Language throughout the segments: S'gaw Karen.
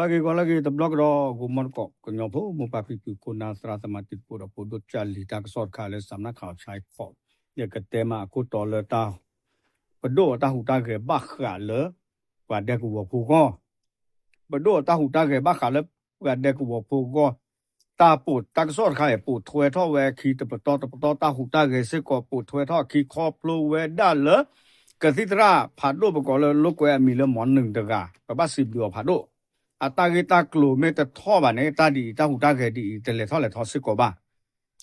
ဂီၤလၢအဂ့ၤ ဂီၤလၢအဂ့ၤ တဘျီကဒီး ဂီၤမီတကိး ကညီဖိ မိၢ်ပၢ်ဖံဖု ခိၣ်နၢ် သရၣ်သမါ တံၤသကိးဒီး ဖိဒိၣ်ကၢ်လံၤ တၢ်ကစီၣ်တခါလၢ စးနၣ်ခးအီၤဆါခီ ယကတဲမးအခိၣ်တီလၢတၢ် ပဒိၣ်အတၢ်ဟူးတၢ်ဂဲၤဘၣ်ဃးလၢ ပှၤဒဲကဝီၤဖိအဂီၢ် ပဒိၣ်အတၢ်ဟူးတၢ်ဂဲၤဘၣ်ဃးလၢ ပှၤဒဲကဝီၤဖိအဂီၢ် တၢ်ပိာ်တၢ်ကစီၣ်တခါအံၤ ပိာ်ထွဲထီၣ်ဝဲအခံတပတီၢ်တပတီၢ် တၢ်ဟူးတၢ်ဂဲၤစ့ၢ်ကီး ပိာ်ထွဲထီၣ်အခံခီဖျိဝဲဒၣ်လၢ ကသံၣ်သရၣ်ဖးဒိၣ် ပကိးလၢလိာ်ကွဲအမံၤလၢ မောင်นึ่ง တဂၤ ပဘၣ်စံးဘျုးအီၤဖးဒိၣ် အတၢ်ဂ့ၢ်တၢ်ကျိၤမ့ၢ်တထီၣ်ဘၣ်န့ၣ် တၢ်ဒ်အံၤ တၢ်ဟူးတၢ်ဂဲၤဒ်အံၤ တလဲၤထီၣ်လဲၤထီစ့ၢ်ကီးဘၣ်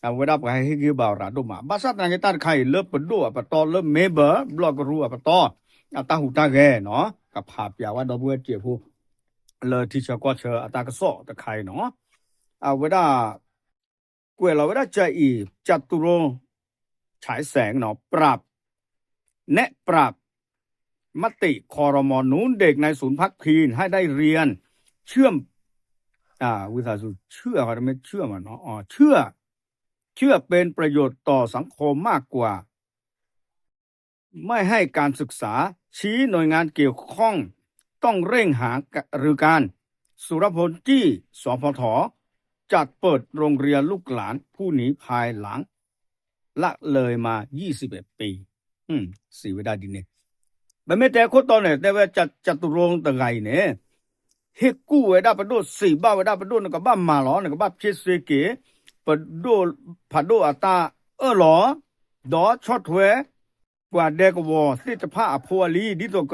အဝဲဒၣ်ပှၤဟဲဟ့ၣ်ဂံၢ်ဘါအီၤရၤဒိၣ်မး ဘၣ်ဆၣ်သနာ်က့ တၢ်တခါအံၤလၢပဒိၣ်အပတီၢ်လၢ member ဘျီၣ်ကရူၢ်အပတီၢ် အတၢ်ဟူးတၢ်ဂဲၤနီၤ ကဖးပၠးဝဲဒီပုၢ်ဝဲၢ်တံၤဖိ လၢထံဆၢကီၢ်ဆၢအတၢ်ကစီၣ်တခါအံၤနီၤ အဝဲဒၣ် ကွဲးလီၤဝဲဒၣ်ကၢအံၤ จตุรงค์ ฉายแสง နီၤ ปรับ แนะปรับ มติ ครม. หนุนเด็กในศูนย์พักพิงให้ได้เรียน เชื่อม อ่า วิชาชีพ เชื่อ เขาไม่เชื่อมันเนาะ อ๋อ เชื่อ เชื่อเป็นประโยชน์ต่อสังคมมากกว่า ไม่ให้การศึกษา ชี้หน่วยงานเกี่ยวข้องต้องเร่งหารือกัน สุรพล จี้ สพท จัดเปิดโรงเรียนลูกหลานผู้หนีภัยหลังละเลยมา ยี่สิบเอ็ดปี စံးဝဲဒၣ်ဒ်န့ၣ် ပမ့ၢ်တဲခိၣ်တီန့ၣ် တဲဝဲ จตุรงค์ တဂၤအံၤန့ၣ် ဟ့ၣ်ကူၣ်ဝဲဒၣ်ပဒိၣ် စံးဘၣ်ဝဲဒၣ်ပဒိၣ် နကဘၣ်မၤလီၤ နကဘၣ်ဖျ့စ့က့ၤ ပဒိၣ်ဖးဒိၣ်အတၢ်အၢၣ်လီၤ ဒီးဆီၣ်ထွဲ ပှၤဒဲကဝီၤသ့ၣ်တဖၣ်အဖိအလံၤ ဒ်သိးက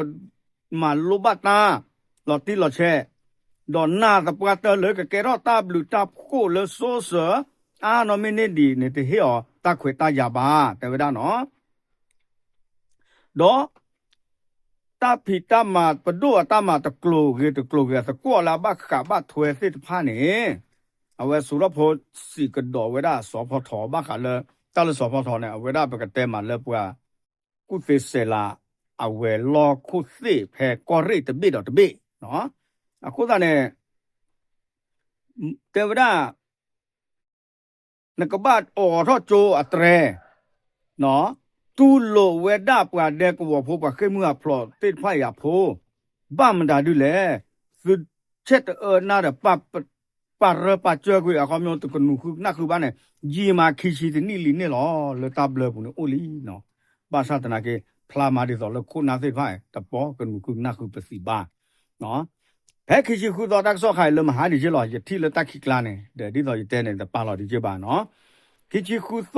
မၤလိဘၣ်တၢ် လီၤတံၢ်လီၤဆဲး ဒီးနာ်သပှၢ်တၢၢ်လၢကကဲထီၣ်တၢ်ဘျုးတၢ်ဖှိၣ်လၢစိစၢၤ အါနီၢ်မ့ၢ်န့ၢ်ဒံးန့ၣ် တဟ့ၣ်အီၤတၢ်ခွဲးတၢ်ယာ်ဘၣ် တဲဝဲဒၣ်နီၤ ဒီး တၢ်ဖံးတၢ်မၤ ပဒိၣ်အတၢ်မၤတကျိၤဂ့ၤတကျိၤဂ့ၤ အသကွီၢ်လၢအဘၣ်ဃးဘၣ်ထွဲသ့ၣ်တဖၣ်န့ၣ် အဝဲ สุรพล စံးကဒီးဝဲဒၣ် สพท ဘၣ်ဃးလၢ တၢ်လၢ สพท န့ၣ် အဝဲဒၣ်ပကတဲမးလၢပှၤ ကူၣ်သ့စဲးလး အဝဲၤလီၢ်ခိၣ်သ့ၣ်ဖဲကီၢ်ရ့ၣ်တဘ့ၣ်ဒီးတဘ့ၣ် အဃိသတးန့ၣ် တဲဝဲဒၣ် နကဘၣ်အိးထီၣ်ကၠိအတြဲၤ တူၢ်လိာ်ဝဲဒၣ်ပှၤဒဲကဝီၤဖိ ပှၤဃ့ၢ်မုၢ်ဟးဖျိးသ့ၣ်တဖၣ်အံၤအဖိ ဘၣ်မတၤဒ်လဲၣ်, သုဆဲးတအၢနၢ်ဒီး ပာ်ရၢပာ်စၢၤကွံာ်အခီပညီ တကနူၤဃုနၢ်ဃုဘၣ်န့ၣ် ယံာ်မးခံဆံတနံၣ်လံန့ၣ်လီၤ. လၢတၢ်ဘျၢပူၤန့ၣ်အိၣ်လံနီၤ. ဘၣ်ဆၣ်သနာ်က့ ဖျါမးဒ်သိးလၢခိၣ်နၢ်သ့ၣ်တဖၣ် တပီၢ်ကနူၤဃုနၢ်ဃုပသံးဘၣ် ဖဲခံဆံဃုသီတၢ်ကစီၣ်ခါအံၤလၢမဟါဒံးက့လီၤ. ယထံၣ်လၢတၢ်ခံကျါန့ၣ် ဒီးဒ်သိးယတဲန့ၣ် တပာ်လီၤဒံးက့ဘၣ်နီၤ. ခံဆံဃုသီ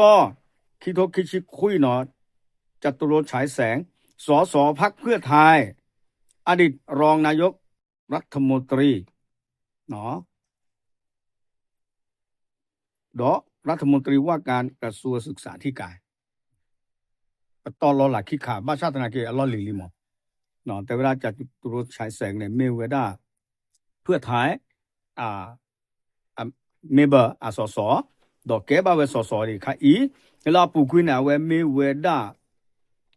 ခံထိခံဆံခွံနီၤ, จตุรงค์ ฉายแสง สส พรรคเพื่อไทย อดีตรองนายกรัฐมนตรี ဒီး รัฐมนตรีว่าการกระทรวงศึกษาธิการ ပတီၢ်လီၤလၢခံခါ ဘၣ်ဆၣ်သနာ်က့အလီၢ်လံၤလံမး, တဲဝဲဒၣ် จตุรงค์ ฉายแสง န့ၣ် မ့ၢ်ဝဲဒၣ် เพื่อไทย အ member အ สส ဒီးကဲဘၣ်ဝဲ สส ဒံးခါအံၤ, လၢအပူၤကွံာ်န့ၣ် အဝဲမ့ၢ်ဝဲဒၣ်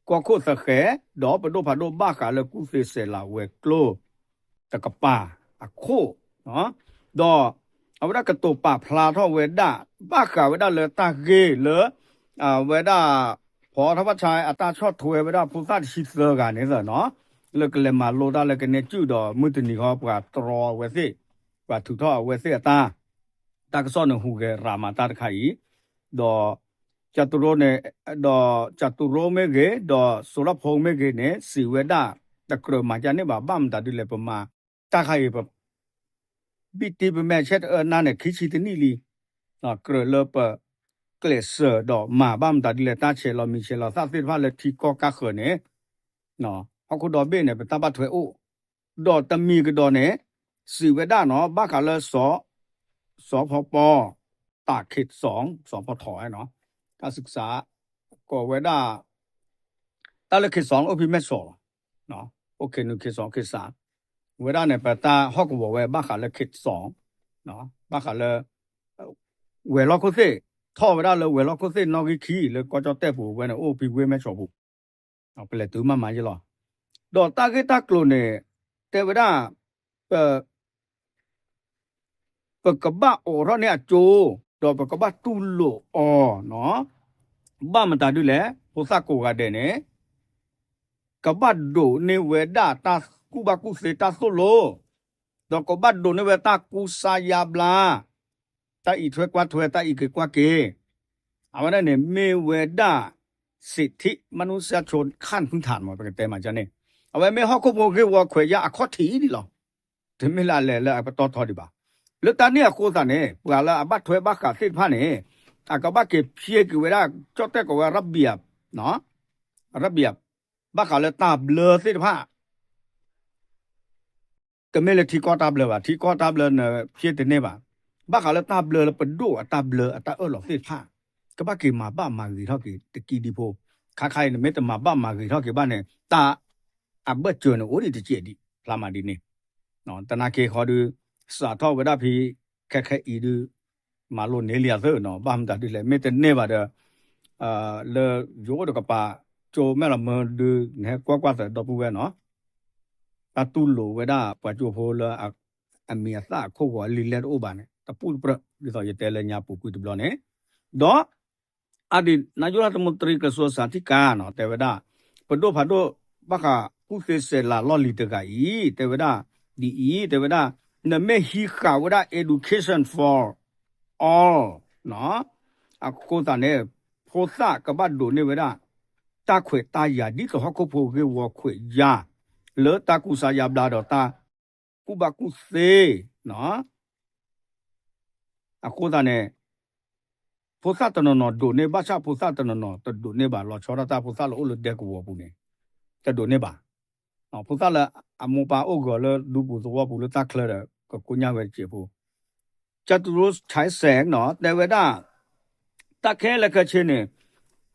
ကီၢ်ခိၣ်သဃဲၤ ဒီးပဒိၣ်ဖးဒိၣ်ဘၣ်ဃးလၢကူၣ်သ့စဲးလးဝဲၤကျိၤ တကပၤအခိၣ်, ဒီးအဝဲဒၣ်ကတိၤပာ်ဖျါထီၣ်ဝဲဒၣ် ဘၣ်ဃးဝဲဒၣ်လၢတၢ်ဂ့ၢ်လၢ အဝဲဒၣ် ဖီထီၣ်ဘၣ်ဆၣ် အတၢ်ဆီၣ်ထွဲဝဲဒၣ်ဖိသၣ်တဆံသၢဂၤန့ၣ်သနီၤ, လၢကလဲၤမၤလိတၢ်လၢကနဲၣ်ကုၢ်ဒီး မုၢ်တနံၤဃီပှၤတြီအဝဲသ့ၣ်, ပှၤထုးထီၣ်အဝဲသ့ၣ်အတၢ်, တၢ်ကစီၣ်န့ၣ်ဟူးဂဲၤရၤမးတၢ်တခါအံၤ, ဒီး ကၠတူရိန့ၣ်, ဒီးကၠတူရိမ့ၢ်ဂ့ၤ ဒီးစိၤလီၢ်ဖိမ့ၢ်ဂ့ၤန့ၣ် စံးဝဲဒၣ် တကြၢးမၤကန့ၢ်ဘၣ် ဘၣ်မတၤဒ်လဲၣ် ပမၤ တၢ်ခါအံၤ ပ ဘံၣ်တံၢ်ပမဲာ်ဆဲးတအၢနၢ်န့ၣ် ခံဆံတနံၣ်လံ, ကြၢးလၢပ ကျဲးစၢးဒီးမၤဘၣ်မတၤဒ်လဲၣ် တၢ်ဆဲးလီၤမံၤဆဲးလီၤသၣ်သ့ၣ်တဖၣ်လၢထံကီၢ်ကၢ်ဃၢၤန့ၣ်, ဟီၣ်ခိၣ်ဒီဘ့ၣ်န့ၣ် ပတၢ်ဘၣ်ထွဲအိၣ်, ဒီးတမံၤကဒီးန့ၣ် စံးဝဲဒၣ်နီၤ ဘၣ်ဃးလၢ စီၤဖီပီ တၢ်ခ့ၣ်စီၣ် စီၤဖီထီၣ်နီၤ, တၢ်စံးစး ကိးဝဲဒၣ် တၢ်လၢခ့ၣ်စီၣ်အိၣ်ဖဲမဲၢ်ဆီးလီၤ, အိၣ်ခ့ၣ်နူာ်ခ့ၣ်စီၣ်ခ့ၣ်စး, ဝဲဒၣ်န့ၣ် ပတၢ်ဟီၣ်ကဝီၤဝဲဘၣ်ဃးလၢခ့ၣ်စီၣ်, ဘၣ်ဃးလၢ ဝဲၤလီၢ်ခိၣ်သ့ၣ်, ထီၣ်ဝဲဒၣ်လၢဝဲၤလီၢ်ခိၣ်သ့ၣ်နီၣ်ဂံၢ်ခံ လၢကီၢ်ကၠီၣ်တဲၣ်ပူၤဝဲန့ၣ် အိၣ်ဖဲဝ့ၢ်မဲၢ်ဆီးပူၤ, ပလဲၤတုၤမးမးယဲလီၤ, ဒီးတၢ်ဂ့ၢ်တၢ်ကျိၤန့ၣ် တဲဝဲဒၣ် ပ ပကဘၣ်အိးထီၣ်န့ၢ်အကၠိ, ဒီးပကဘၣ်တူၢ်လိာ်အီၤနီၤ, ဘၣ်မတၤဒ်လဲၣ် ဖိသၣ်ကိးဂၤဒဲးန့ၣ် ကဘၣ်ဒိးန့ၢ်ဝဲဒၣ်တၢ်ကူၣ်ဘၣ်ကူၣ်သ့တၢ်သိၣ်လိ ဒီးကဘၣ်ဒိးန့ၢ်ဝဲတၢ်ကူစါယါဘျါ, တၢ်အံးထွဲကွၢ်ထွဲ, တၢ်အံးက့ၤကွၢ်က့ၤ, အဝဲဒၣ်န့ၣ် မ့ၢ်ဝဲဒၣ် စံးထံမနုၤစၢ်ဆိခၣ်ဖုၣ်ထၣ်မး ပကတဲမးန့ၣ်, အဝဲမ့ၢ်ဟီၣ်ခိၣ်ဖိဂ့ၢ်ဝီခွဲးယာ်အခီၣ်ထံးဒ်လီၤ. တမ့ၢ်လၢအလဲၤလၢအပတီၢ်ထီဒံးဘၣ်. လၢတၢ်န့ၣ်အဃိသတးန့ၣ် ပှၤလၢအဘၣ်ထွဲဘၣ်ဃးသ့ၣ်တဖၣ်န့ၣ် အကဘၣ်က့ၤဖျဲးက့ၤဝဲဒၣ် ကၠီၣ်တဲၣ်ကိးဝဲ ရဘံၣ်, ရဘံၣ် ဘၣ်ဃးလၢတၢ်ဘျၢသ့ၣ်တဖၣ် တမ့ၢ်လၢထံကီၢ်တၢ်ဘျၢဘၣ်, ထံကီၢ်တၢ်ဘျၢနဖျဲးတန့ၢ်ဘၣ်. ဘၣ်ဃးလၢတၢ်ဘျၢလၢပဒိၣ်အတၢ်ဘျၢအတၢ်အၢၣ်လီၤသ့ၣ်တဖၣ် ကဘၣ်က့ၤမၤဘၣ်မၤဂ့ၤထီၣ်က့ၤတကံဒံဖိ, ခါခါအံၤ နမ့ၢ်တမၤဘၣ်မၤဂ့ၤထီၣ်က့ၤဘၣ်န့ၣ် တၢ်အဘၢၣ်စၢၤန့ၣ်အိၣ်ဒံးတစဲးဒံး ဖျါမးဒ်န့ၣ် တနာ်က့ၤဃီဒုး စးထီၣ်ဝဲဒၣ်ဖဲ ခဲခဲအံၤဒုး မၤလိန့ၢ်လံအသၢနီၤ, ဘၣ်မတၤဒ်လဲၣ် မ့ၢ်တန့ၢ်ဘၣ်ဒီး လၢယအိၣ်တကပၤ ကၠိမဲၢ်လီၤမၢဒုး နဟဲကွၢ်ကွၢ်သးဒီပုၢ်ဝဲၢ်နီၤ, တၢ်တူၢ်လိာ်ဝဲဒၣ်ပှၤကၠိဖိလၢ အမံၤအသၣ်အခိၣ်ဂီၤလံာ်လဲၢ်တအိၣ်ဘၣ်န့ၣ် တပူၣ်တပြၢး ဒ်သိးယတဲလၢညါပူၤကွံာ်တဘျီန့ၣ်, ဒီး အဒံး နာယိၣ်လၢသမူတရံးကစူၤစၤထံကၤနီၤ တဲဝဲဒၣ် ပဒိၣ်ဖးဒိၣ် ဘၣ်ဃးကူၣ်သ့စဲးလၤလီၢ်လံၤတဂၤအံၤ တဲဝဲဒၣ် ဒ်အံၤ တဲဝဲဒၣ် နမ့ၢ်ဟံးဃာ်ဝဲဒၣ် education for all နီၤ, အဃိသတးန့ၣ် ဖိသၣ်ကဘၣ်ဒိးန့ၢ်ဝဲဒၣ် တၢ်ခွဲးတၢ်ယာ်ဒ်သိးဟီၣ်ခိၣ်ဖိဂ့ၢ်ဝီခွဲးယာ် လၢတၢ်ကူစါယါဘျါဒီးတၢ် ကူၣ်ဘၣ်ကူၣ်သ့ အဃိသတးန့ၣ် ဖိသၣ်တနီၤနီၤဒိးန့ၢ် ဘၣ်ဆၣ်ဖိသၣ်တနီၤနီၤတဒိးန့ၢ်ဘၣ် လီၤဆီဒၣ်တၢ်ဖိသၣ်လၢအိၣ်လၢဒဲကဝီၤပူၤန့ၣ် တဒိးန့ၢ်ဘၣ်. ဖိသၣ်လၢအမိၢ်ပၢ်အိၣ်ဂၢၢ်လၢဒူပူၤသဝီပူၤလၢတၢ်ချၢဒီး ကကိညၢ်ဝဲတစဲးဖိ ကၠတူရိၣ်ဆဲးစဲးနီၤ တဲဝဲဒၣ် တၢ်ခဲလၢာ်ခဲဆ့န့ၣ်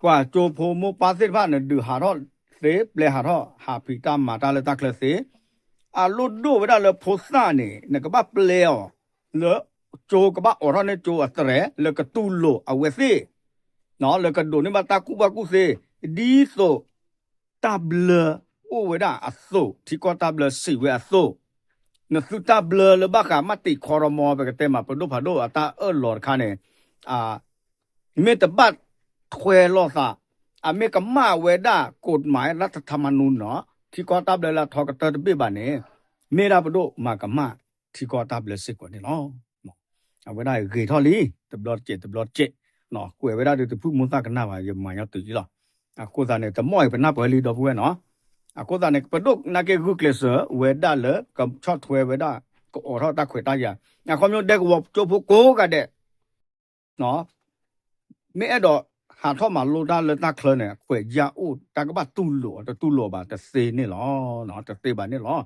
ပှၤကၠိဖိမိၢ်ပၢ်သ့ၣ်တဖၣ်န့ၣ် ဒုးဟးထီၣ်သ့ ပျဲဟးထီၣ် ဟးဖံးတၢ်မၤတၢ်လၢတၢ်ချၢသ့ အလိၣ်ဒိၣ်ဝဲဒၣ်လၢဖိသၣ်န့ၣ် နကဘၣ်ပျဲအီၤ လၢကၠိကဘၣ်အိးထီၣ်န့ၢ်ကၠိအသရဲ လၢကတူၢ်လိာ်အဝဲသ့ၣ် လၢကဒိးန့ၢ်ဘၣ်တၢ်ကူၣ်ဘၣ်ကူၣ်သ့ ဒ်သိး တၢ်ဘျၢအိၣ်ဝဲဒၣ်အသိး ထံကီၢ်တၢ်ဘျၢစံးဝဲအသိး နသုတၢ်ဘျၢလၢဘၣ်ဃးမးတံာ်ခီရမီ ပကတဲမး ပဒိၣ်ဖးဒိၣ်အတၢ်အၢၣ်လီၤတခါန့ၣ် မ့ၢ်တဘၣ်ထွဲလိာ်သး အမ့ၢ်ကမၣ်ဝဲဒၣ်ကိးမးလၢတထးမနူနီၤ ထံကီၢ်တၢ်ဘျၢလၢအထီကတၢၢ်တဘ့ၣ်ဘၣ်န့ၣ် မ့ၢ်ဒၣ်ပဒိၣ်မၤကမၣ်ထံကီၢ်တၢ်ဘျၢစ့ၢ်ကီးန့ၣ်လီၤ. အဝဲဒၣ်ဂ့ၤထီၣ်လံ တဘျီတစဲးတဘျီတစဲး ကွဲးဝဲဒၣ်ဒီးတဖုၣ်မိၢ်သၣ်ကနၣ်ဘၣ် ယမၤညီတုၤအံၤလီၤ. အဃိသတးန့ၣ် တမီၢ်အံၤပနၢ်ပၢၢ်လံဒီပုၢ်ဝဲၢ်နီၤ. အဃိသတးန့ၣ် ပဒိၣ်နာ်က့ဂုာ်ကျဲးစၢးဝဲဒၣ်လၢကဆီၣ်ထွဲဝဲဒၣ် ကအိးထီၣ်တၢ်ခွဲးတၢ်ယာ် အခီပညီဒဲကဝီၤကၠိဖိကိးဂၤဒဲး မ့ၢ်အဲၣ်ဒိးဟးထီၣ်မၤလိတၢ်လၢတၢ်ချၢန့ၣ် အခွဲးယာ်အိၣ် တၢ်ကဘၣ်တူၢ်လိာ် တတူၢ်လိာ်ဘၣ်တသ့န့ၣ်လီၤ. တသ့ဘၣ်န့ၣ်လီၤ.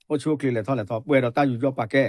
အိၣ်ဆူၣ်အိၣ်ချ့လဲၤထီၣ်လဲၤထီ ပှဲၤဒီးတၢ်ယူးယီၣ်ပာ်ကဲ